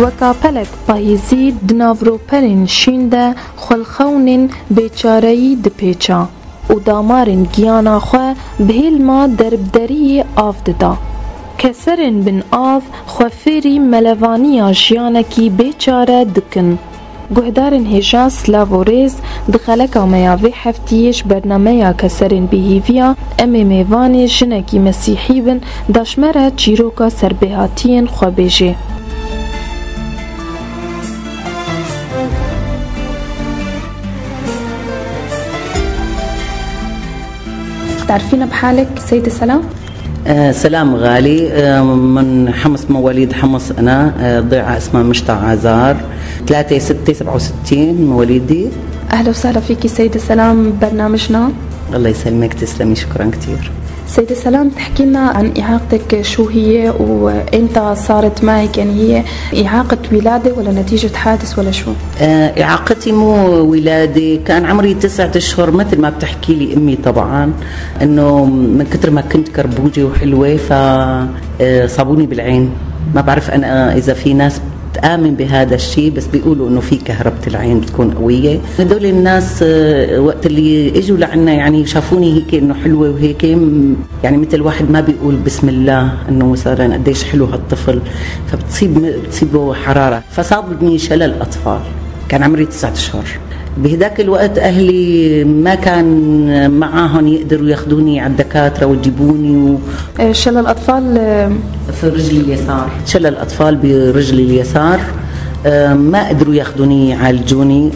Weka pelek payîzî di nav rûpelên şîn de xwe li xewnên bêçareyî dipêça û damarên giyana xwe bi hêlma derbderiyê av dida. Keserên bin av xwe fêrî melevaniya jiyanekî bêçare dikin. Guhdarên hêja silav û rêz di xeleka me ya vê heftiyê ji bernameya Keserên Bêhêviya em ê mêvanê jinekî mesîhî bin da ji me re çîroka serbêhatiyên xwe bêjê. تعرفينا بحالك سيدة سلام؟ سلام غالي، من حمص، مواليد حمص أنا، ضيعة اسمها مشتى عازار، 3/6/67 مواليدي. أهلا وسهلا فيكي سيدة سلام ببرنامجنا. الله يسلمك، تسلمي، شكرا كثير. سيدة سلام، تحكي لنا عن إعاقتك شو هي وإمتى صارت معك؟ يعني هي إعاقة ولادة ولا نتيجة حادث ولا شو؟ إعاقتي مو ولادة، كان عمري 9 أشهر مثل ما بتحكي لي أمي طبعا، إنه من كثر ما كنت كربوجة وحلوة ف صابوني بالعين. ما بعرف أنا إذا في ناس تآمن بهذا الشيء، بس بيقولوا إنه في كهربة العين بتكون قوية. هدول الناس وقت اللي إجوا لعنا يعني شافوني هيك إنه حلوة وهيك، يعني مثل واحد ما بيقول بسم الله إنه مثلا قديش حلو هالطفل، فبتصيبه حرارة، فصابني شلل أطفال. كان عمري 9 أشهر. بهداك الوقت أهلي ما كان معاهم يقدروا ياخذوني على الدكاترة ويجيبوني شلل الأطفال في رجلي اليسار، شلل الأطفال برجلي اليسار، ما قدروا ياخذوني يعالجوني،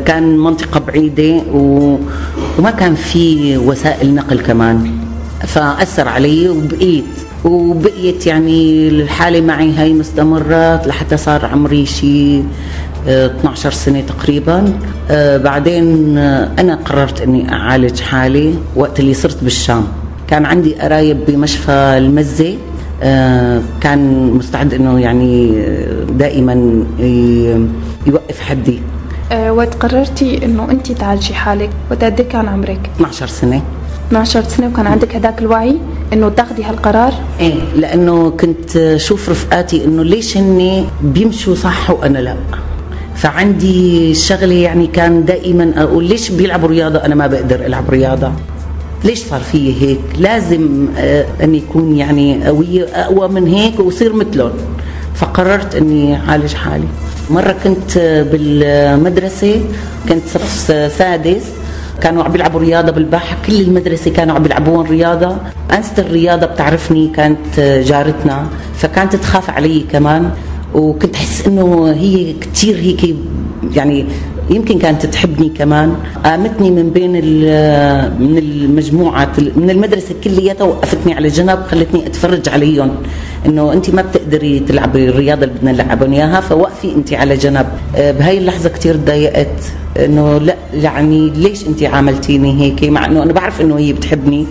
كان منطقة بعيدة وما كان في وسائل نقل كمان، فأثر علي وبقيت يعني الحالة معي هاي مستمرة لحتى صار عمري شي 12 سنة تقريبا. بعدين أنا قررت أني أعالج حالي وقت اللي صرت بالشام. كان عندي قرايب بمشفى المزة، كان مستعد أنه يعني دائما يوقف حدي. وقت قررتي أنه أنت تعالجي حالك وقت قد كان عمرك؟ 12 سنة. 12 سنة، وكان عندك هداك الوعي انه تاخذي هالقرار؟ ايه، لانه كنت شوف رفقاتي انه ليش هن بيمشوا صح وانا لا، فعندي شغله يعني كان دائما اقول ليش بيلعبوا رياضه انا ما بقدر العب رياضه، ليش صار فيي هيك؟ لازم اني اكون يعني قويه اقوى من هيك وصير مثلهم. فقررت اني اعالج حالي. مره كنت بالمدرسه، كنت صف سادس، كانوا عم بيلعبوا رياضه بالباحه، كل المدرسه كانوا عم بيلعبون رياضه. انسه الرياضه بتعرفني، كانت جارتنا، فكانت تخاف علي كمان، وكنت احس انه هي كثير هيك يعني يمكن كانت تحبني كمان. قامتني من بين من المجموعه من المدرسه كلياتها، وقفتني على جنب، خلتني اتفرج عليهم انه انت ما بتقدري تلعبي الرياضه اللي بدنا نلعبهم اياها، فوقفي انت على جنب. بهاي اللحظه كثير تضايقت انه لا يعني ليش انت عاملتيني هيك، مع انه انا بعرف انه هي بتحبني،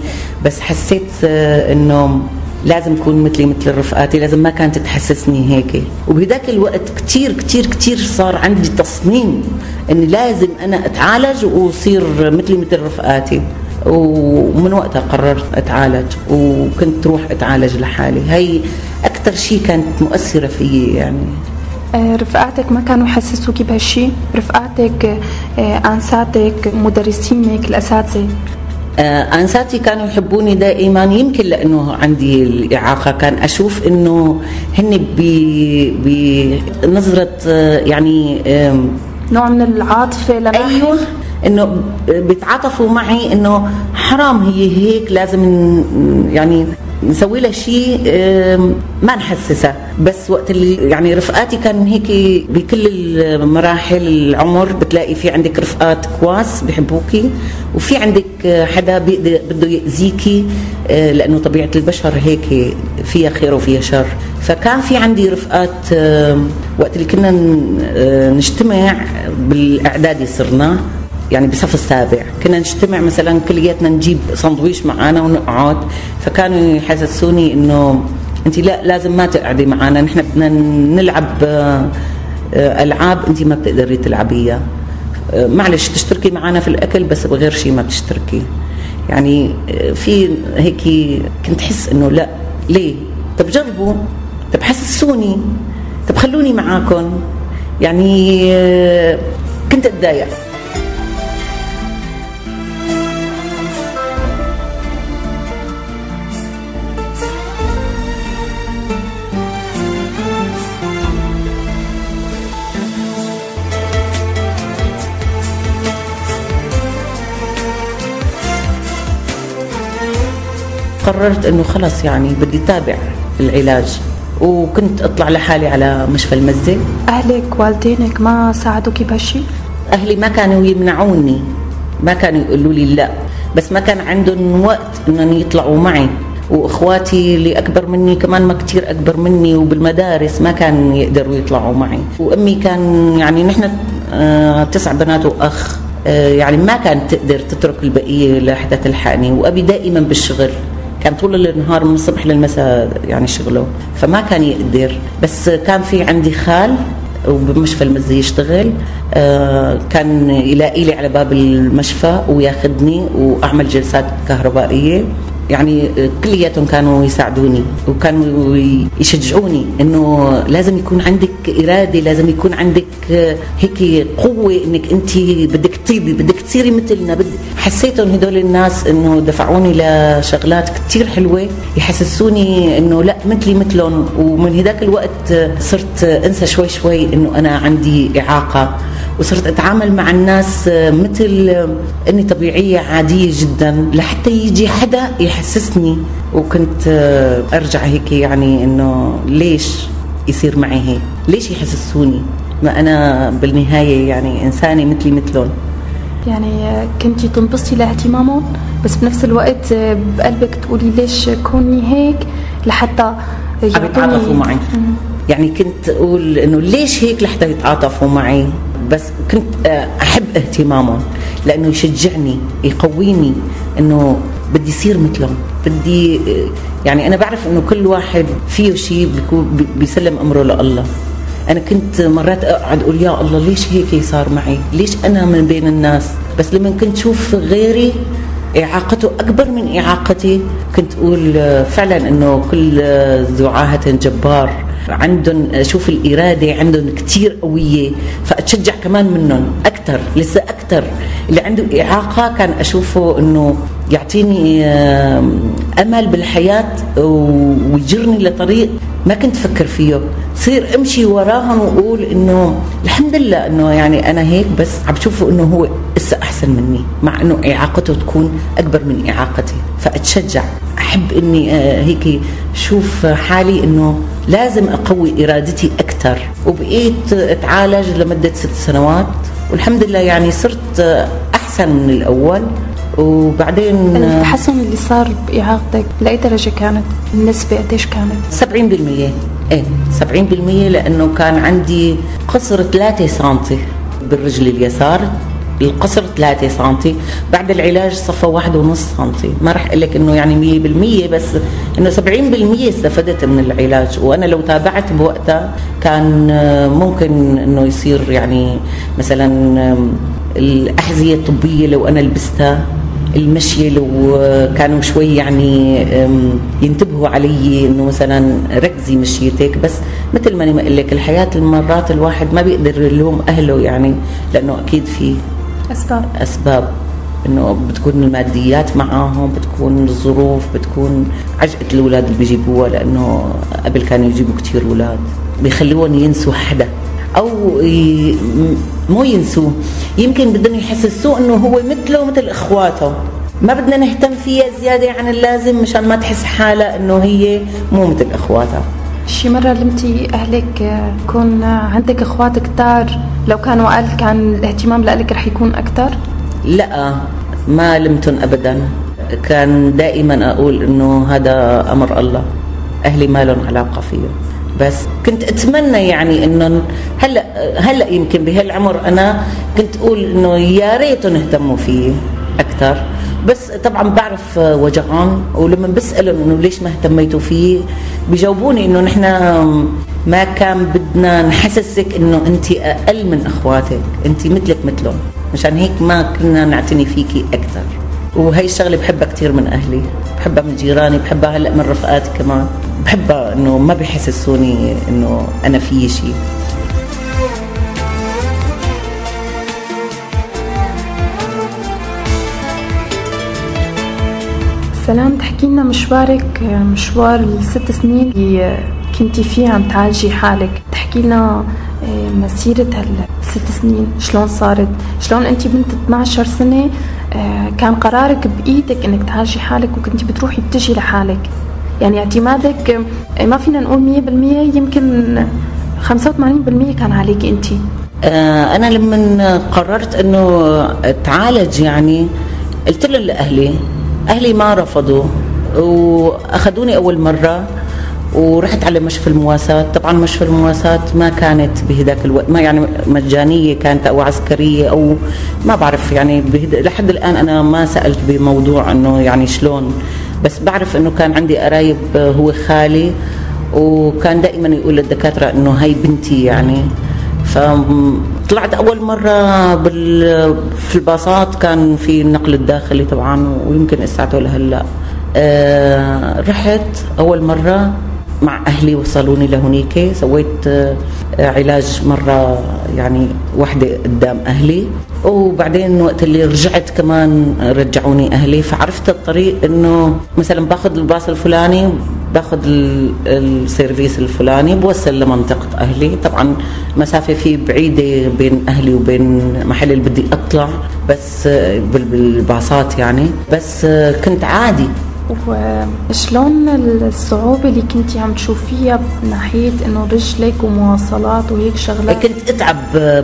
بس حسيت انه لازم اكون مثلي مثل رفقاتي، لازم ما كانت تحسسني هيك. وبهداك الوقت كثير كثير كثير صار عندي تصميم اني لازم انا اتعالج واصير مثلي مثل رفقاتي، ومن وقتها قررت اتعالج، وكنت روح اتعالج لحالي. هي اكثر شيء كانت مؤثره فيي يعني. رفقاتك ما كانوا يحسسوكي بهالشيء؟ رفقاتك، انساتك، مدرسينك، الاساتذه؟ أنساتي كانوا يحبوني دائما، يمكن لأنه عندي الإعاقة، كان أشوف إنه هن بنظرة يعني نوع من العاطفة لماحي. أيوه، إنه بيتعاطفوا معي إنه حرام هي هيك، لازم يعني نسوي لها شيء ما نحسسها. بس وقت اللي يعني رفقاتي كان هيك بكل المراحل العمر بتلاقي في عندك رفقات كواس بحبوكي، وفي عندك حدا بده يأذيكي، لأنه طبيعة البشر هيك فيها خير وفيها شر. فكان في عندي رفقات وقت اللي كنا نجتمع بالإعدادي، صرنا يعني بصف السابع كنا نجتمع مثلا كلياتنا، نجيب سندويش معانا ونقعد، فكانوا يحسسوني انه انت لا لازم ما تقعدي معانا، نحن بدنا نلعب العاب انت ما بتقدري تلعبيها، معلش تشتركي معانا في الاكل بس بغير شيء ما بتشتركي. يعني في هيك كنت حس انه لا ليه، طب جربوا، طب حسسوني. طب خلوني معاكم. يعني كنت اتضايق. قررت انه خلص يعني بدي اتابع العلاج، وكنت اطلع لحالي على مشفى المزة. اهلك والدينك ما ساعدوك بهالشيء؟ اهلي ما كانوا يمنعوني، ما كانوا يقولوا لي لا، بس ما كان عندهم وقت انهم يطلعوا معي، واخواتي اللي اكبر مني كمان ما كثير اكبر مني وبالمدارس ما كانوا يقدروا يطلعوا معي. وامي كان يعني نحن 9 بنات واخ، يعني ما كانت تقدر تترك البقية لحتى تلحقني. وابي دائما بالشغل، كان طول النهار من الصبح للمساء يعني شغله، فما كان يقدر. بس كان في عندي خال وبمشفى المزة يشتغل، كان يلاقي لي على باب المشفى وياخذني واعمل جلسات كهربائية. يعني كلياتهم كانوا يساعدوني وكانوا يشجعوني انه لازم يكون عندك اراده، لازم يكون عندك هيك قوة انك انت بدك تطيبي، بدك تصيري مثلنا. حسيتهم هدول الناس انه دفعوني لشغلات كثير حلوة، يحسسوني انه لا مثلي مثلهم. ومن هداك الوقت صرت انسى شوي شوي انه انا عندي اعاقه، وصرت اتعامل مع الناس مثل اني طبيعية عادية جدا، لحتى يجي حدا يحسسني. وكنت ارجع هيك يعني انه ليش يصير معي هيك، ليش يحسسوني، ما انا بالنهاية يعني انسانه مثلي مثلهم. يعني كنتي تنبسطي لاهتمامهم، بس بنفس الوقت بقلبك تقولي ليش كوني هيك لحتى يتعاطفوا معي. يعني كنت اقول انه ليش هيك لحتى يتعاطفوا معي، بس كنت احب اهتمامهم لانه يشجعني يقويني انه بدي صير مثلهم، بدي يعني انا بعرف انه كل واحد فيه شيء بيسلم امره لله. انا كنت مرات اقعد اقول يا الله ليش هيك صار معي، ليش انا من بين الناس. بس لما كنت شوف غيري اعاقته اكبر من اعاقتي كنت اقول فعلا انه كل ذو عاهة جبار، عندهم شوف الإرادة عندهم كتير قوية، فأتشجع كمان منهم أكثر، لسه أكثر. اللي عنده إعاقة كان أشوفه إنه يعطيني أمل بالحياة ويجرني لطريق ما كنت أفكر فيه، صير أمشي وراهم وأقول إنه الحمد لله إنه يعني أنا هيك، بس عم بشوفه إنه هو لسه أحسن مني مع إنه إعاقته تكون أكبر من إعاقتي. فأتشجع، أحب إني هيك شوف حالي إنه لازم أقوي إرادتي أكثر. وبقيت أتعالج لمدة 6 سنوات والحمد لله يعني صرت أحسن من الأول. وبعدين التحسن اللي صار بإعاقتك لأي درجة كانت؟ النسبة قديش كانت؟ 70%. إيه 70%، لأنه كان عندي قصر 3 سنتي بالرجل اليسار، القصر 3 سنتي، بعد العلاج صفى 1.5 سنتي. ما رح اقول لك انه يعني 100%، بس انه 70% استفدت من العلاج. وانا لو تابعت بوقتها كان ممكن انه يصير يعني مثلا الاحذية الطبية لو انا لبستها، المشي لو كانوا شوي يعني ينتبهوا علي انه مثلا ركزي مشيتك. بس مثل ما انا بقول لك الحياة المرات الواحد ما بيقدر يلوم اهله، يعني لانه اكيد في اسباب انه بتكون الماديات معاهم، بتكون الظروف، بتكون عجقه الاولاد اللي بيجيبوها، لانه قبل كانوا يجيبوا كثير اولاد بيخلوهم ينسوا حدا او مو ينسوه، يمكن بدهم يحسسوه انه هو مثله مثل اخواته، ما بدنا نهتم فيها زيادة عن اللازم مشان ما تحس حالها انه هي مو مثل اخواتها. شي مرة لمتي اهلك يكون عندك اخوات كتار، لو كانوا اقل كان الاهتمام لك رح يكون اكثر؟ لا ما لمتن ابدا، كان دائما اقول انه هذا امر الله، اهلي ما لهم علاقة فيه. بس كنت اتمنى يعني انه هلا يمكن بهالعمر انا كنت اقول انه يا ريتهم اهتموا فيه اكثر. بس طبعا بعرف وجعهم، ولما بسالهم انه ليش ما اهتميتوا فيه بيجاوبوني انه نحن ما كان بدنا نحسسك انه انت اقل من اخواتك، انت مثلك مثلهم، مشان هيك ما كنا نعتني فيكي اكثر. وهي الشغلة بحبها كثير من اهلي، بحبها من جيراني، بحبها هلا من رفقاتي كمان، بحبها انه ما بحسسوني انه انا في شيء. سلام، تحكي لنا مشوارك، مشوار ال6 سنين اللي كنتي فيه عم تعالجي حالك، تحكي لنا مسيرة هال6 سنين شلون صارت؟ شلون انت بنت 12 سنة كان قرارك بإيدك انك تعالجي حالك وكنتي بتروحي بتجي لحالك، يعني اعتمادك ما فينا نقول 100%، يمكن 85% كان عليك انت. انا لما قررت انه اتعالج يعني قلت لهم لاهلي، اهلي ما رفضوا واخذوني اول مرة ورحت على مشفى المواساة. طبعا مشفى المواساة ما كانت بهداك الوقت، ما يعني مجانية كانت او عسكرية او ما بعرف، يعني لحد الان انا ما سالت بموضوع انه يعني شلون، بس بعرف انه كان عندي قرايب هو خالي، وكان دائما يقول للدكاتره انه هي بنتي يعني. فطلعت اول مرة في الباصات، كان في النقل الداخلي طبعا ويمكن اسعته لهلا. رحت اول مرة مع اهلي، وصلوني لهونيك، سويت علاج مرة يعني وحده قدام اهلي، وبعدين وقت اللي رجعت كمان رجعوني اهلي. فعرفت الطريق انه مثلا باخذ الباص الفلاني، باخذ السيرفيس الفلاني، بوصل لمنطقه اهلي. طبعا مسافة في بعيدة بين اهلي وبين محل اللي بدي اطلع، بس بالباصات يعني، بس كنت عادي. وشلون الصعوبة اللي كنتي عم تشوفيها بناحية انه رجلك ومواصلات وهيك شغلات؟ كنت اتعب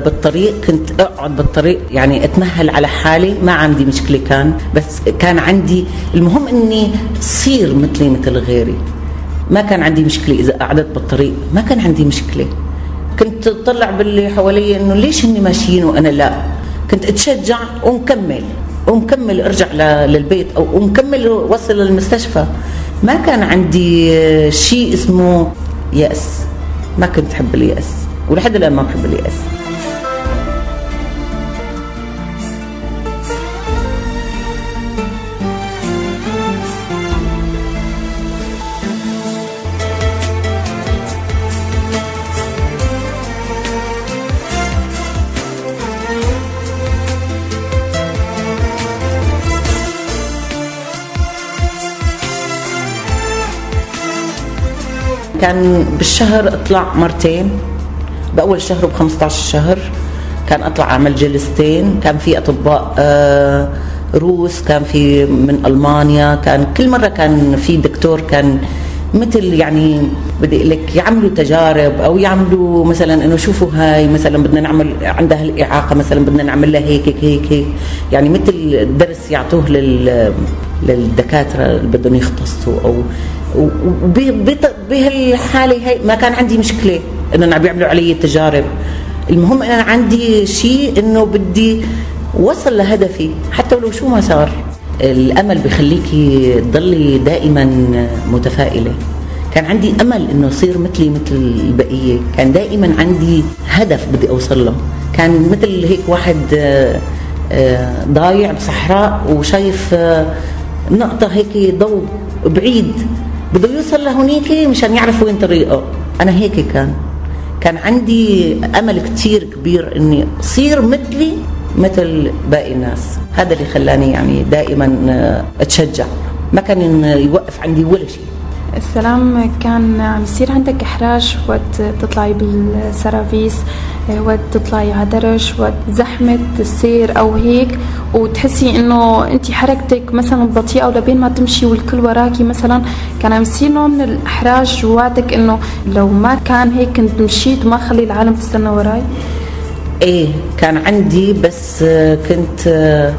بالطريق، كنت اقعد بالطريق يعني اتمهل على حالي، ما عندي مشكلة كان، بس كان عندي المهم اني صير مثلي مثل غيري. ما كان عندي مشكلة اذا قعدت بالطريق، ما كان عندي مشكلة. كنت اطلع باللي حوالي انه ليش هن ماشيين وانا لا، كنت اتشجع ومكمل ومكمل ارجع للبيت او ومكمل وصل للمستشفى. ما كان عندي شيء اسمه يأس، ما كنت احب اليأس ولحد الان ما بحب اليأس. كان بالشهر اطلع مرتين، باول شهر وب15 شهر كان اطلع اعمل جلستين. كان في اطباء روس، كان في من المانيا، كان كل مرة كان في دكتور، كان مثل يعني بدي اقول لك يعملوا تجارب او يعملوا مثلا انه شوفوا هاي مثلا بدنا نعمل عندها الاعاقة، مثلا بدنا نعمل لها هيك هيك هيك، يعني مثل درس يعطوه للدكاتره اللي بدهم يختصوا او بهالحالة هي ما كان عندي مشكلة انه عم بيعملوا علي التجارب. المهم انا عندي شيء انه بدي وصل لهدفي حتى ولو شو ما صار. الامل بخليكي تضلي دائما متفائلة. كان عندي امل انه اصير مثلي مثل البقية، كان دائما عندي هدف بدي اوصل له. كان مثل هيك واحد ضايع بصحراء وشايف نقطة هيك ضوء بعيد، بده يوصل لهونيك مشان يعرف وين طريقه. انا هيك كان عندي امل كثير كبير اني اصير مثلي مثل باقي الناس. هذا اللي خلاني يعني دائما اتشجع، ما كان يوقف عندي ولا شيء. السلام، كان عم يصير عندك احراج وقت تطلعي بالسرافيس، وقت تطلعي على درج، وقت زحمة السير او هيك، وتحسي انه انت حركتك مثلا بطيئه ولبين ما تمشي والكل وراكي مثلا، كان عم يصير نوع من الاحراج جواتك انه لو ما كان هيك كنت مشيت وما خلي العالم تستنى وراي؟ ايه كان عندي، بس كنت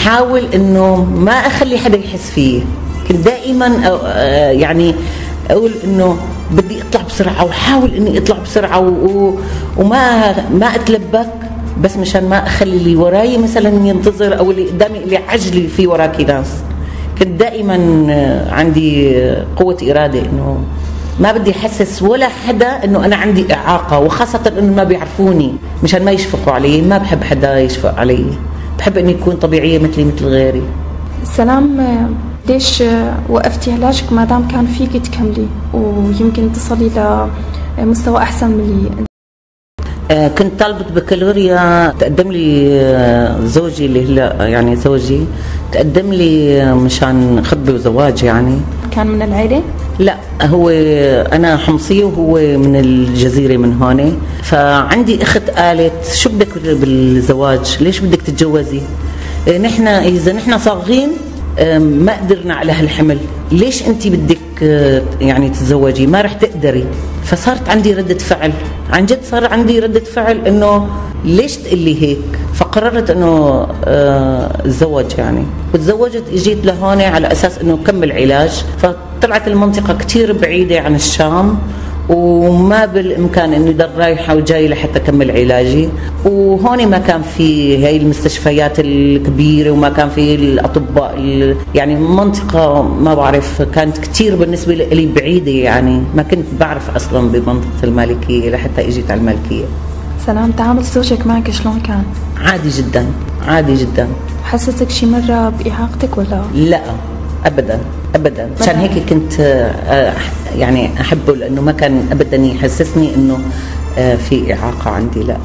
حاول انه ما اخلي حدا يحس فيه. كنت دائما يعني اقول انه بدي اطلع بسرعة وحاول اني اطلع بسرعة وما ما اتلبك، بس مشان ما اخلي اللي وراي مثلا ينتظر او اللي قدامي اللي عجلي في وراكي ناس. كنت دائما عندي قوة اراده انه ما بدي احسس ولا حدا انه انا عندي اعاقه، وخاصة انه ما بيعرفوني مشان ما يشفقوا علي. ما بحب حدا يشفق علي، بحب اني اكون طبيعية مثلي مثل غيري. سلام، ليش وقفتي علاجك ما دام كان فيك تكملي ويمكن تصلي لمستوى أحسن من اللي؟ كنت طالبة بكالوريا. تقدم لي زوجي اللي هلا يعني زوجي، تقدم لي مشان خطبة وزواج. يعني كان من العيلة؟ لا، هو أنا حمصية وهو من الجزيرة من هون. فعندي أخت قالت شو بدك بالزواج؟ ليش بدك تتجوزي؟ نحن إذا نحن صاغين ما قدرنا على هالحمل، ليش أنت بدك يعني تتزوجي؟ ما رح تقدري. فصارت عندي ردة فعل، عن جد صار عندي ردة فعل إنه ليش تقلي هيك؟ فقررت إنه اتزوج يعني، وتزوجت. اجيت لهون على أساس إنه كمل علاج، فطلعت المنطقة كتير بعيدة عن الشام وما بالإمكان إنه ضل رايحة وجاي لحتى أكمل علاجي. وهون ما كان في هاي المستشفيات الكبيرة وما كان في الأطباء، يعني منطقة ما بعرف كانت كتير بالنسبة لي بعيدة، يعني ما كنت بعرف أصلا بمنطقة المالكية لحتى إجيت على المالكية. سلام، تعامل زوجك معك شلون كان؟ عادي جدا، عادي جدا. حسسك شي مرة بإعاقتك ولا؟ لا أبدا أبدا، عشان هيك كنت يعني أحبه، لأنه ما كان أبدا يحسسني إنه في إعاقة عندي. لا.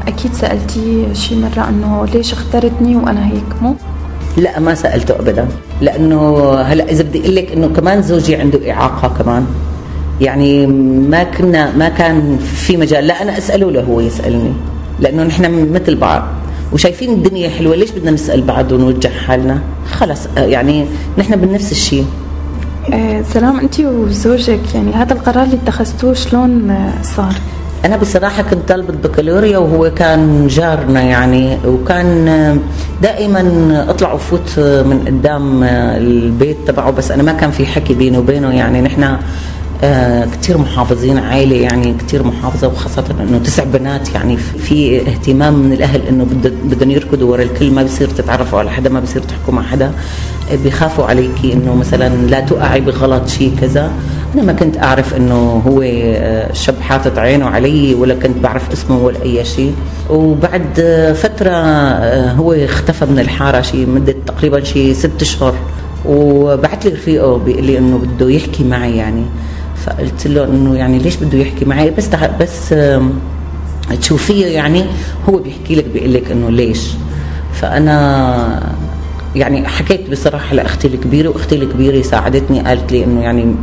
أكيد سألتيه شي مرة إنه ليش اخترتني وأنا هيك، مو؟ لا ما سألته أبدا، لأنه هلا إذا بدي أقول لك إنه كمان زوجي عنده إعاقة كمان، يعني ما كان في مجال لا أنا أسأله ولا هو يسألني، لأنه نحن مثل بعض وشايفين الدنيا حلوة، ليش بدنا نسأل بعض ونوجه حالنا؟ خلص يعني نحن بنفس الشيء. سلام، أنت وزوجك يعني هذا القرار اللي اتخذتوه شلون صار؟ أنا بصراحة كنت طالبة بكالوريا وهو كان جارنا يعني، وكان دائما أطلع وفوت من قدام البيت تبعه، بس أنا ما كان في حكي بيني وبينه. يعني نحن كتير محافظين، عائلة يعني كتير محافظة، وخاصة إنه 9 بنات، يعني في اهتمام من الأهل إنه بدهم يركضوا ورا الكل، ما بصير تتعرفوا على حدا، ما بصير تحكوا مع حدا، بيخافوا عليكي إنه مثلا لا تقعي بغلط شيء كذا. أنا ما كنت أعرف إنه هو شاب حاطط عينه علي، ولا كنت بعرف اسمه ولا أي شيء. وبعد فترة هو اختفى من الحارة شيء مدة تقريبا شيء 6 أشهر، وبعت لي رفيقه بيقول لي إنه بده يحكي معي يعني. فقلت له إنه يعني ليش بده يحكي معي؟ بس تشوفيه يعني هو بيحكي لك بيقول لك إنه ليش. فأنا يعني حكيت بصراحة لأختي الكبيرة، وأختي الكبيرة ساعدتني، قالت لي إنه يعني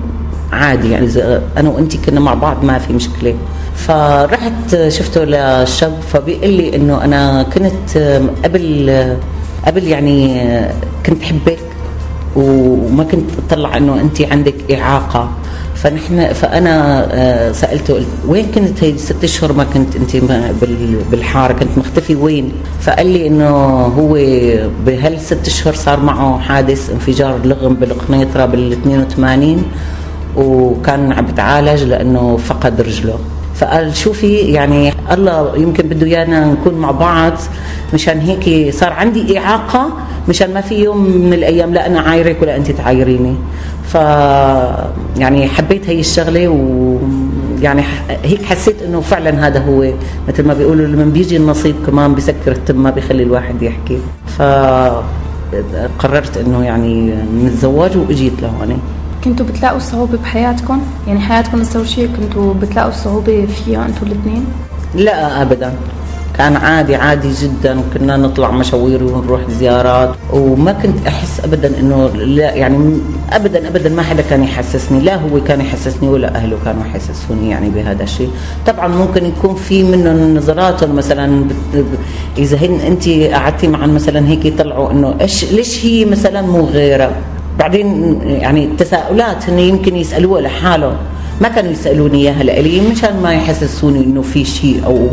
عادي، يعني إذا أنا وأنتي كنا مع بعض ما في مشكلة. فرحت شفته للشاب، فبيقول لي إنه أنا كنت قبل يعني كنت حبك وما كنت أطلع إنه أنتي عندك إعاقة. فأنا سألته قلت وين كنت هي 6 أشهر ما كنت أنت بالحارة، كنت مختفي وين؟ فقال لي إنه هو بهال6 أشهر صار معه حادث انفجار لغم بالقنيطرة بال82، وكان عم بتعالج لأنه فقد رجله. فقال شوفي يعني الله يمكن بده إيانا نكون مع بعض، مشان هيك صار عندي إعاقة، مشان ما في يوم من الأيام لا أنا عايرك ولا أنت تعايريني. ف يعني حبيت هي الشغلة، ويعني هيك حسيت إنه فعلا هذا هو مثل ما بيقولوا لما بيجي النصيب كمان بسكر التم، ما بيخلي الواحد يحكي. فقررت إنه يعني نتزوج وإجيت لهون. كنتوا بتلاقوا صعوبة بحياتكم؟ يعني حياتكم الزوجية كنتوا بتلاقوا صعوبة فيها أنتوا الاثنين؟ لا أبدا، كان عادي، عادي جدا، كنا نطلع مشاوير ونروح زيارات، وما كنت أحس أبدا إنه لا، يعني أبدا أبدا ما حدا كان يحسسني، لا هو كان يحسسني ولا أهله كانوا يحسسوني يعني بهذا الشيء. طبعا ممكن يكون في منهم نظراتهم مثلا إذا هن أنت قعدتي معهم مثلا هيك يطلعوا إنه إيش ليش هي مثلا مو غيرها. بعدين يعني التساؤلات هن يمكن يسألوها لحالهم، ما كانوا يسألوني إياها لإلي مشان ما يحسسوني إنه في شيء أو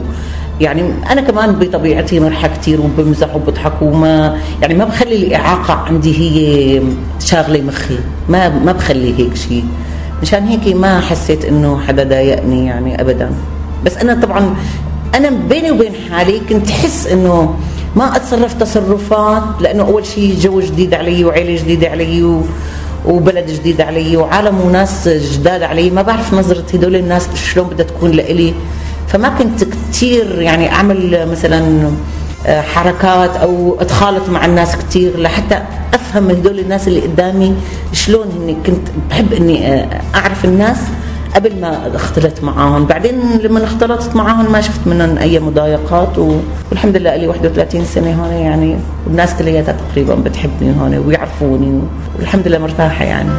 يعني. أنا كمان بطبيعتي مرحة كتير وبمزح وبضحك، وما يعني ما بخلي الإعاقة عندي هي شاغلة مخي، ما بخلي هيك شيء. مشان هيك ما حسيت إنه حدا ضايقني يعني أبدا. بس أنا طبعا أنا بيني وبين حالي كنت حس إنه ما أتصرف تصرفات، لأنه أول شيء جو جديد علي وعيلة جديدة علي وبلد جديد علي وعالم وناس جداد علي، ما بعرف نظرة هدول الناس شلون بدها تكون لإلي. فما كنت كتير يعني أعمل مثلا حركات او اتخالط مع الناس كثير لحتى افهم هدول الناس اللي قدامي شلون هن. كنت بحب اني اعرف الناس قبل ما اختلط معاهم. بعدين لما اختلطت معاهم ما شفت منهم اي مضايقات، والحمد لله لي 31 سنة هون يعني، والناس كلياتها تقريبا بتحبني هون ويعرفوني، والحمد لله مرتاحة يعني.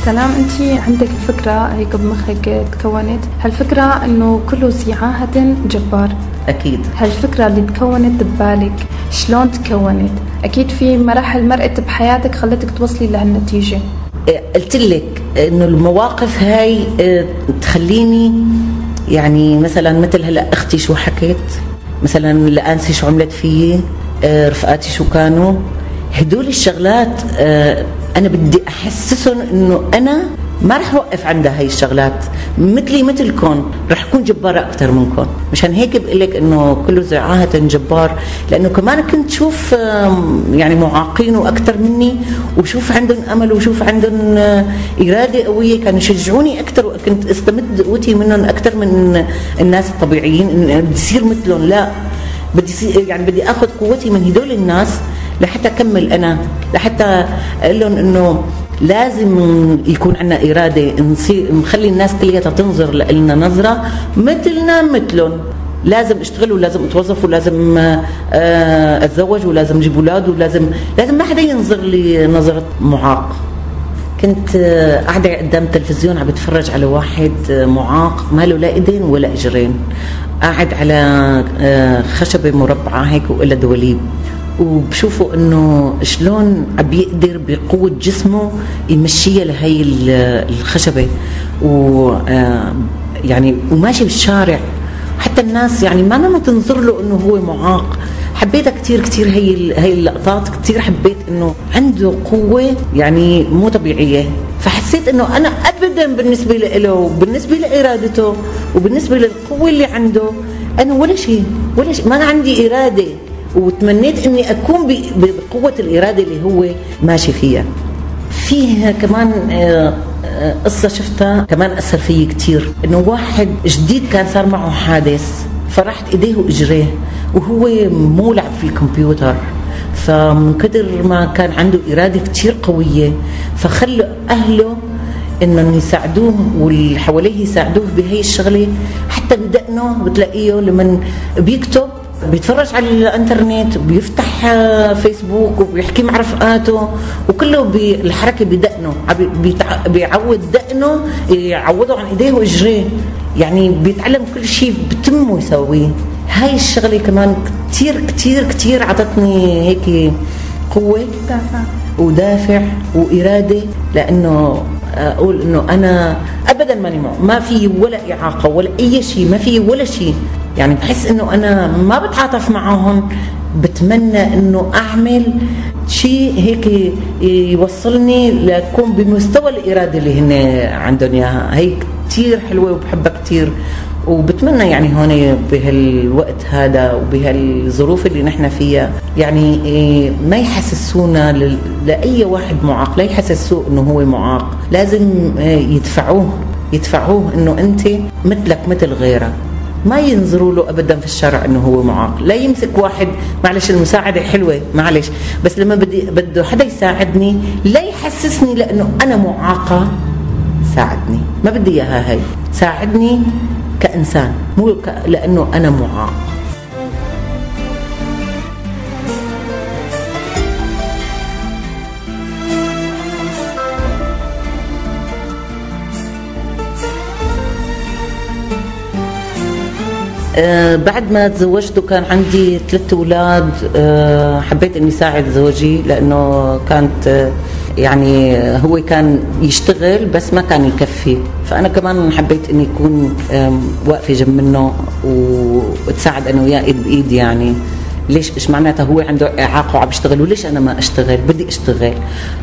سلام، انت عندك الفكرة هيك بمخك تكونت هالفكرة انه كل ذي عاهة جبار؟ اكيد. هالفكرة اللي تكونت ببالك شلون تكونت؟ اكيد في مراحل مرقت بحياتك خلتك توصلي لهالنتيجة. قلت لك انه المواقف هاي تخليني يعني مثلا مثل هلا اختي شو حكت، مثلا الانسة شو عملت فيي، رفقاتي شو كانوا، هدول الشغلات انا بدي احسسهم انه انا ما رح اوقف عند هاي الشغلات، مثلي مثلكم رح اكون جبارة اكثر منكم. مشان هيك بقول لك انه كله زعاهة جبار، لانه كمان كنت شوف يعني معاقين واكثر مني، وشوف عندهم امل وشوف عندهم اراده قوية، كانوا يشجعوني اكثر، وكنت استمد قوتي منهم اكثر من الناس الطبيعيين، انه بدي اصير مثلهم. لا، بدي يعني بدي اخذ قوتي من هدول الناس لحتى اكمل انا، لحتى اقول لهم انه لازم يكون عندنا اراده، نصير نخلي الناس كلها تنظر لنا نظره مثلنا مثلهم. لازم اشتغل ولازم اتوظف ولازم اتزوج ولازم اجيب اولاد، ولازم لازم ما حدا ينظر لي نظره معاق. كنت قاعدة قدام التلفزيون عم بتفرج على واحد معاق ما له لا ايدين ولا اجرين، قاعد على خشبه مربعه هيك وإلها دواليب، وبشوفوا انه شلون عم بيقدر بقوة جسمه يمشيها لهي الخشبة، و يعني وماشي بالشارع، حتى الناس يعني ما تنظر له انه هو معاق. حبيتها كثير كثير هي اللقطات، كثير حبيت انه عنده قوة يعني مو طبيعية. فحسيت انه انا ابدا بالنسبة له وبالنسبة لارادته وبالنسبة للقوة اللي عنده انا ولا شيء، ولا شيء، ما عندي اراده، وتمنيت اني اكون بقوة الارادة اللي هو ماشي فيها. فيها كمان قصة شفتها كمان اثر فيي كثير، انه واحد جديد كان صار معه حادث، فرحت ايديه واجريه وهو مولع في الكمبيوتر، فمن كثر ما كان عنده اراده كثير قوية فخلوا اهله انهم يساعدوه واللي حواليه يساعدوه بهي الشغلة، حتى بدقنه بتلاقيه لمن بيكتب بيتفرج على الانترنت، بيفتح فيسبوك وبيحكي مع رفقاته، وكله بالحركة بدقنه، بيعود دقنه، يعوضه عن ايديه واجريه، يعني بيتعلم كل شيء بتمه يسويه. هاي الشغلة كمان كثير كثير كثير عطتني هيك قوة ودافع واراده، لانه اقول انه انا ابدا ماني ما في ولا اعاقه ولا اي شيء، ما في ولا شيء، يعني بحس انه انا ما بتعاطف معهم، بتمنى انه اعمل شيء هيك يوصلني لكون بمستوى الارادة اللي هن عندهم اياها. هي كثير حلوة وبحبها كثير، وبتمنى يعني هون بهالوقت هذا وبهالظروف اللي نحن فيها يعني ما يحسسونا لاي واحد معاق، لا يحسسوه انه هو معاق، لازم يدفعوه انه انت مثلك مثل غيرك، ما ينظروا له ابدا في الشارع انه هو معاق، لا يمسك واحد، معلش المساعدة حلوة معلش، بس لما بده حدا يساعدني لا يحسسني لانه انا معاقه، ساعدني، ما بدي اياها هي، ساعدني كانسان مو لانه انا معاق. بعد ما تزوجت وكان عندي 3 أولاد، حبيت إني ساعد زوجي، لأنه كانت يعني هو كان يشتغل بس ما كان يكفي، فأنا كمان حبيت إني أكون واقفة جنب منه وتساعد أنا وياه إيد بإيد يعني. ليش؟ إيش معناتها هو عنده إعاقة وعم بيشتغل وليش أنا ما أشتغل؟ بدي أشتغل.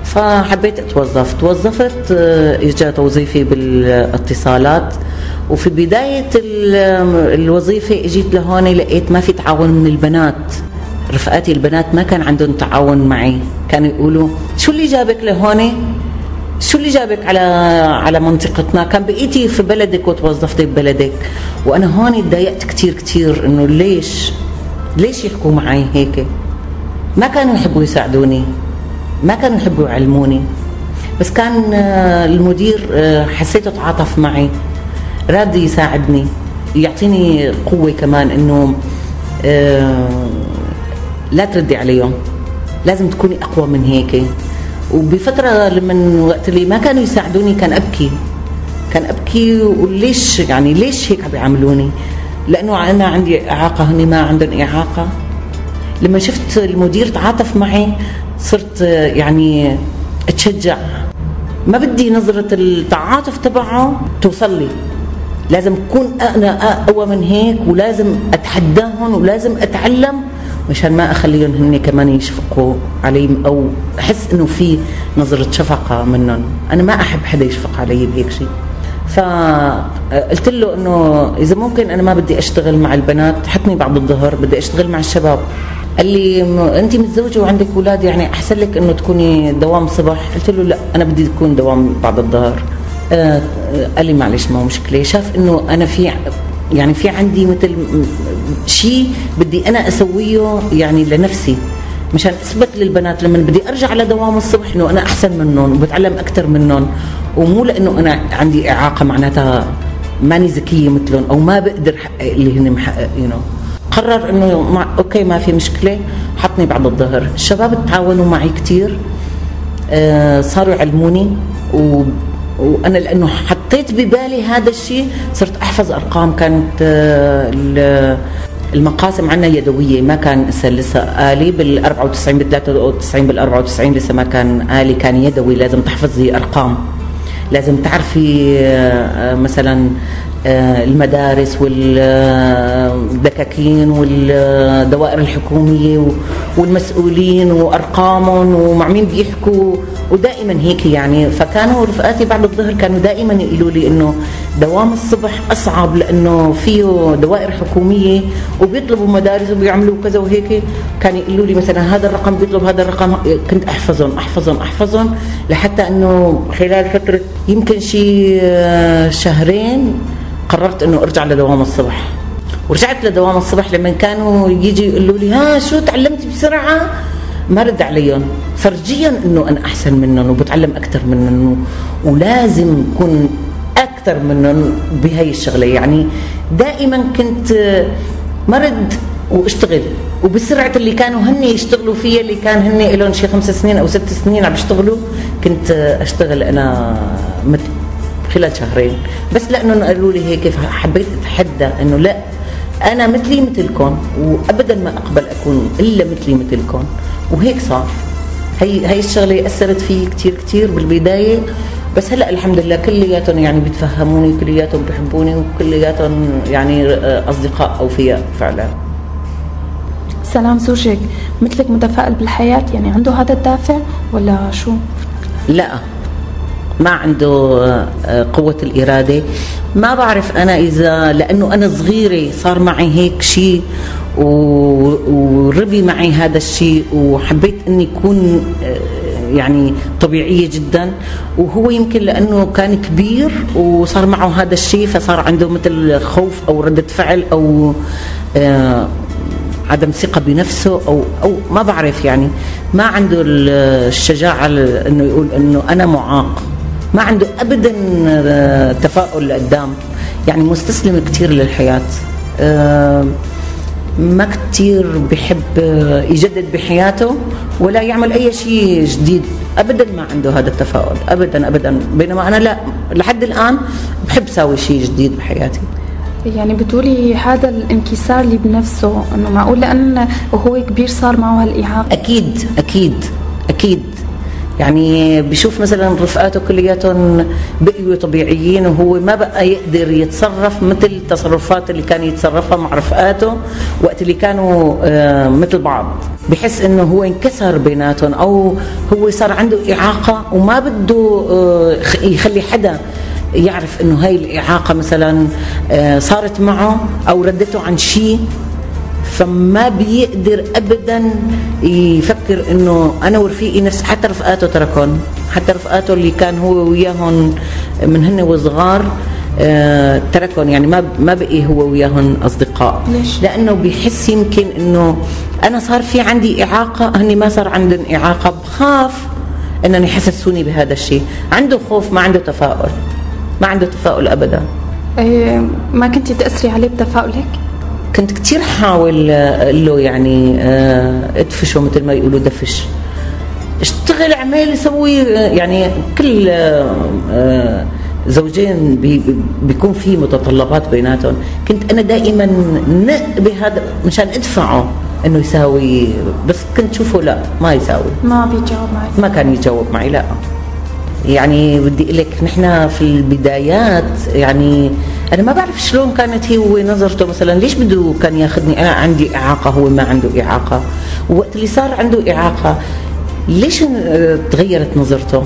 فحبيت أتوظف، توظفت، إجا توظيفي بالاتصالات. وفي بداية الوظيفة إجيت لهون لقيت ما في تعاون من البنات، رفقاتي البنات ما كان عندهم تعاون معي، كانوا يقولوا شو اللي جابك لهون؟ شو اللي جابك على منطقتنا؟ كان بقيتي في بلدك وتوظفتي ببلدك. وأنا هون تضايقت كتير كتير إنه ليش يحكوا معي هيك؟ ما كانوا يحبوا يساعدوني، ما كانوا يحبوا يعلموني. بس كان المدير حسيته تعاطف معي، راد يساعدني، يعطيني قوة كمان إنه لا تردي عليهم، لازم تكوني أقوى من هيك. وبفترة لمن وقت اللي ما كانوا يساعدوني كان أبكي، كان أبكي وليش يعني ليش هيك عم بيعاملوني؟ لأنه أنا عندي إعاقة، هني ما عندهم إعاقة. لما شفت المدير تعاطف معي صرت يعني أتشجع، ما بدي نظرة التعاطف تبعه توصل لي، لازم أكون أنا أقوى من هيك، ولازم أتحداهم ولازم أتعلم مشان ما أخليهم هن كمان يشفقوا علي أو أحس إنه في نظرة شفقة منهم. أنا ما أحب حدا يشفق علي بهيك شيء. فقلت له إنه إذا ممكن أنا ما بدي أشتغل مع البنات، حطني بعد الظهر، بدي أشتغل مع الشباب. قال لي أنت متزوجة وعندك أولاد، يعني أحسن لك إنه تكوني دوام صبح. قلت له لا، أنا بدي تكون دوام بعد الظهر. قال لي معلش ما هو مشكلة. شاف إنه أنا في عندي مثل شيء بدي أنا أسويه يعني لنفسي مشان أثبت للبنات لما بدي أرجع لدوام الصبح إنه أنا أحسن منهم وبتعلم أكثر منهم، ومو لأنه أنا عندي إعاقة معناتها ماني ذكية مثلهم أو ما بقدر أحقق اللي هن محققينه. قرر إنه okay ما في مشكلة، حطني بعد الظهر. الشباب تعاونوا معي كثير، صاروا يعلموني، وأنا لأنه حطيت ببالي هذا الشيء صرت أحفظ أرقام. كانت المقاسم عندنا يدوية، ما كان لسه آلي بال94 بال93 بال94 لسه ما كان آلي، كان يدوي، لازم تحفظي أرقام، لازم تعرفي مثلا المدارس والدكاكين والدوائر الحكومية والمسؤولين وأرقامهم ومع مين بيحكوا، ودائما هيك يعني. فكانوا رفقاتي بعد الظهر كانوا دائما يقولوا لي إنه دوام الصبح أصعب لأنه فيه دوائر حكومية وبيطلبوا مدارس وبيعملوا كذا وهيك. كانوا يقولوا لي مثلا هذا الرقم بيطلب هذا الرقم، كنت أحفظهم أحفظهم أحفظهم لحتى إنه خلال فترة يمكن شي شهرين قررت إنه أرجع لدوام الصبح. ورجعت لدوام الصبح. لما كانوا يجي يقولوا لي ها شو تعلمتي بسرعة، ما رد عليهم، فرجيا إنه أنا أحسن منهم وبتعلم أكثر منهم ولازم أكون أكثر منهم بهاي الشغلة. يعني دائما كنت مرد واشتغل، وبسرعة اللي كانوا هن يشتغلوا فيها، اللي كان هن لهم شي 5 سنين أو 6 سنين عم يشتغلوا، كنت أشتغل أنا مثل خلال شهرين بس. لأنهم قالوا لي هيك حبيت أتحدى إنه لا أنا مثلي مثلكم، وأبدا ما أقبل أكون إلا مثلي مثلكم. وهيك صار. هي الشغلة أثرت فيي كتير كتير بالبداية، بس هلأ الحمد لله كلياتهم يعني بيتفهموني، كلياتهم بيحبوني، وكلياتهم يعني أصدقاء أوفياء فعلا. سلام زوجك مثلك متفائل بالحياة، يعني عنده هذا الدافع ولا شو؟ لا، ما عنده قوة الإرادة. ما بعرف أنا إذا لأنه أنا صغيرة صار معي هيك شيء وربي معي هذا الشيء، وحبيت إني أكون يعني طبيعية جدا، وهو يمكن لأنه كان كبير وصار معه هذا الشيء فصار عنده مثل خوف أو ردة فعل أو عدم ثقة بنفسه أو ما بعرف، يعني ما عنده الشجاعة إنه يقول إنه أنا معاق، ما عنده أبدا تفاؤل لقدام، يعني مستسلم كتير للحياة، ما كتير بحب يجدد بحياته ولا يعمل أي شيء جديد، أبدا ما عنده هذا التفاؤل أبدا أبدا. بينما أنا لا، لحد الآن بحب ساوي شيء جديد بحياتي. يعني بتقولي هذا الانكسار اللي بنفسه انه معقول لان وهو كبير صار معه هالاعاقه؟ اكيد اكيد اكيد، يعني بشوف مثلا رفقاته كلياتهم بقيوا طبيعيين وهو ما بقى يقدر يتصرف مثل التصرفات اللي كان يتصرفها مع رفقاته وقت اللي كانوا مثل بعض. بحس انه هو انكسر بيناتهم او هو صار عنده اعاقه وما بده يخلي حدا يعرف انه هاي الاعاقة مثلا صارت معه او ردته عن شيء، فما بيقدر ابدا يفكر انه انا ورفيقي نفس، حتى رفقاته تركهم، حتى رفقاته اللي كان هو وياهم من هن وصغار تركهم، يعني ما بقي هو وياهم اصدقاء. ليش؟ لانه بيحس يمكن انه انا صار في عندي اعاقه، هن ما صار عندهم اعاقه، بخاف انهم يحسسوني بهذا الشيء. عنده خوف، ما عنده تفاؤل، ما عنده تفاؤل ابدا. ما كنتي تاثري عليه بتفاؤلك؟ كنت كتير حاول اقول له يعني ادفشه مثل ما يقولوا دفش، اشتغل اعمل سوي، يعني كل زوجين بيكون في متطلبات بيناتهم، كنت انا دائما نق بهذا مشان ادفعه انه يساوي، بس كنت شوفه لا ما يساوي، ما بيجاوب معي، ما كان يجاوب معي لا. يعني بدي اقول لك نحن في البدايات يعني انا ما بعرف شلون كانت هو نظرته مثلا، ليش بده كان ياخذني انا عندي اعاقه هو ما عنده اعاقه، ووقت اللي صار عنده اعاقه ليش تغيرت نظرته؟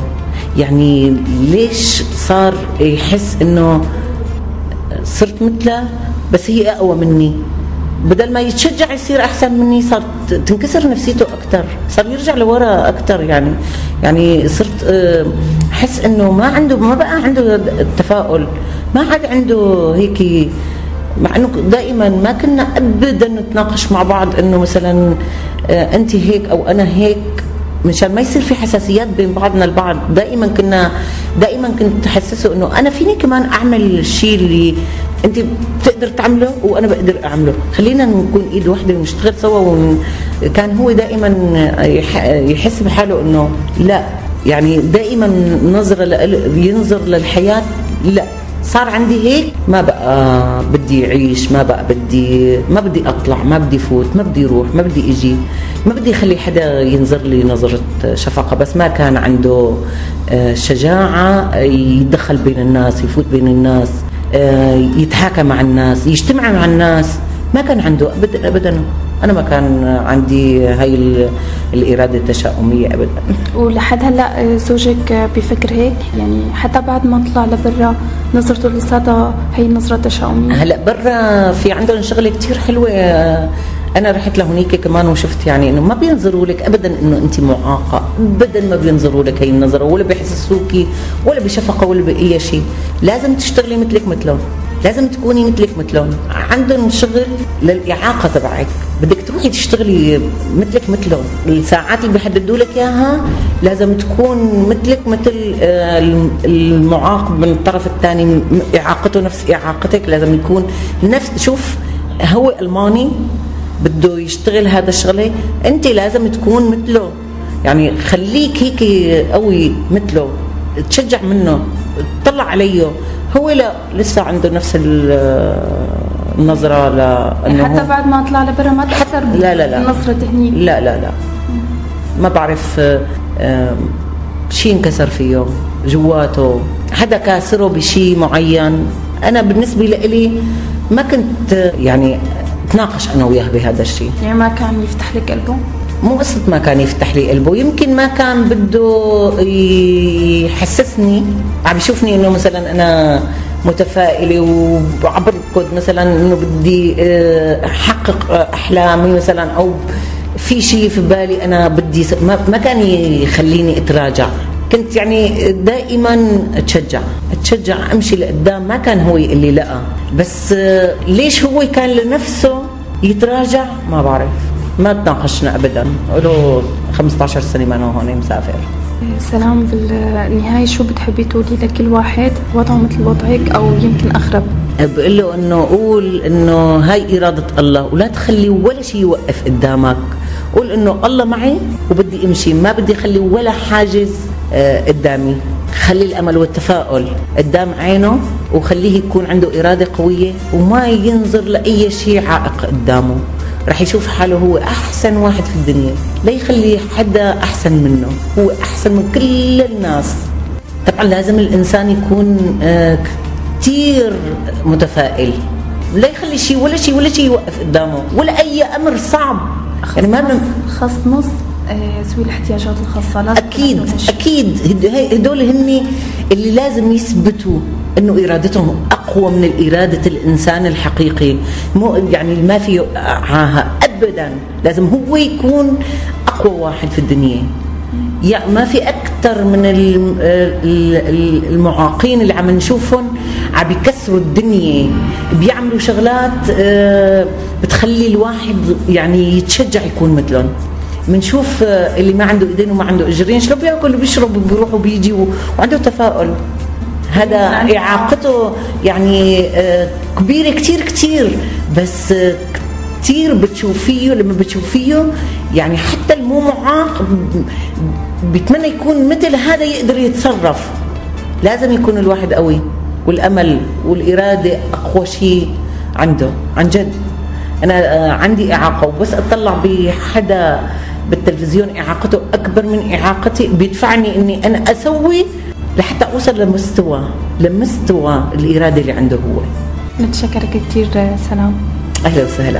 يعني ليش صار يحس انه صرت مثله بس هي اقوى مني؟ بدل ما يتشجع يصير احسن مني صار تنكسر نفسيته اكثر، صار يرجع لورا اكثر. يعني صرت احس انه ما عنده، ما بقى عنده التفاؤل، ما عاد عنده هيك، مع انه دائما ما كنا ابدا نتناقش مع بعض انه مثلا انت هيك او انا هيك، مشان ما يصير في حساسيات بين بعضنا البعض. دائما كنت احسسه انه انا فيني كمان اعمل الشيء اللي انت بتقدر تعمله وانا بقدر اعمله، خلينا نكون ايد واحدة ونشتغل سوا. كان هو دائما يحس بحاله انه لا، يعني دائما نظره ينظر للحياة، لا صار عندي هيك ما بقى بدي اعيش، ما بقى بدي، ما بدي اطلع، ما بدي فوت، ما بدي روح، ما بدي اجي، ما بدي اخلي حدا ينظر لي نظره شفقة. بس ما كان عنده شجاعة يتدخل بين الناس، يفوت بين الناس، يتحاكى مع الناس، يجتمع مع الناس، ما كان عنده ابدا ابدا. انا ما كان عندي هاي الارادة التشاؤميه ابدا. ولحد هلا زوجك بفكر هيك؟ يعني حتى بعد ما طلع لبرا نظرته لساتها هي النظرة التشاؤميه؟ هلا برا في عندهم شغله كثير حلوة، انا رحت لهونيك كمان وشفت يعني انه ما بينظروا لك ابدا انه انت معاقه، ابدا ما بينظروا لك هي النظرة، ولا بيحسسوكي ولا بشفقه ولا باي شيء. لازم تشتغلي مثلك مثلهم، لازم تكوني مثلك مثلهم. عندهم شغل للاعاقه تبعك، بدك تروحي تشتغلي مثلك مثلهم، الساعات اللي بيحددوا لك اياها لازم تكون مثلك مثل المعاق من الطرف الثاني، اعاقته نفس اعاقتك، لازم يكون نفس. شوف هو الماني بده يشتغل هذا الشغلة، انت لازم تكون مثله، يعني خليك هيك قوي مثله، تشجع منه، تطلع عليه. هو لا لسه عنده نفس النظرة لانه حتى بعد ما طلع لبرا ما تاثر؟ لا لا لا، نظره هنيك لا لا لا، ما بعرف شيء انكسر فيه جواته، حدا كاسره بشيء معين. انا بالنسبة لإلي ما كنت يعني تناقش انا وياه بهذا الشيء. يعني ما كان يفتح لك قلبه؟ مو قصة ما كان يفتح لي قلبه، يمكن ما كان بده يحسسني، عم يشوفني انه مثلا انا متفائلة وعم بركض مثلا انه بدي احقق احلامي مثلا، او في شيء في بالي انا بدي، ما كان يخليني اتراجع. كنت يعني دائما اتشجع امشي لقدام، ما كان هو يقول لي لا. بس ليش هو كان لنفسه يتراجع ما بعرف، ما تناقشنا ابدا، له 15 سنة ما هون مسافر. سلام، بالنهاية شو بتحبي تقولي لكل واحد وضعه مثل وضعك او يمكن اخرب؟ بقول له انه قول انه هاي اراده الله، ولا تخلي ولا شيء يوقف قدامك، قول انه الله معي وبدي امشي، ما بدي اخلي ولا حاجز قدامي. خلي الامل والتفاؤل قدام عينه، وخليه يكون عنده اراده قوية وما ينظر لاي شيء عائق قدامه. رح يشوف حاله هو أحسن واحد في الدنيا. لا يخلي حدا أحسن منه، هو أحسن من كل الناس. طبعا لازم الإنسان يكون كتير متفائل، لا يخلي شيء ولا شيء ولا شيء يوقف قدامه ولا أي أمر صعب. يعني ما خاص نص ذوي الاحتياجات الخاصة لازم. أكيد أكيد هدول هن اللي لازم يثبتوا إنه إرادتهم أقوى من إرادة الإنسان الحقيقي، مو يعني ما في عاهة أبدا، لازم هو يكون أقوى واحد في الدنيا. يعني ما في أكثر من المعاقين اللي عم نشوفهم عم بيكسروا الدنيا، بيعملوا شغلات بتخلي الواحد يعني يتشجع يكون مثلهم. بنشوف اللي ما عنده ايدين وما عنده اجرين شلون بياكل وبيشرب وبيروح وبيجي وعنده تفاؤل. هذا اعاقته يعني كبيرة كثير كثير، بس كثير بتشوفيه لما بتشوفيه يعني حتى المو معاق بيتمنى يكون مثل هذا، يقدر يتصرف. لازم يكون الواحد قوي، والامل والارادة اقوى شيء عنده. عن جد انا عندي اعاقه، وبس اطلع بحدا بالتلفزيون اعاقته اكبر من اعاقتي بيدفعني اني انا اسوي لحتى اوصل لمستوى الارادة اللي عنده هو. نتشكرك كثير سلام. اهلا وسهلا.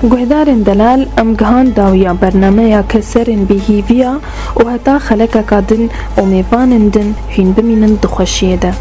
Guhdarên delal em gihan dawiya bernameya keserên bêhêviya û heta xelekeka din û mêvanên din hîn bimînin di xweşiyê de.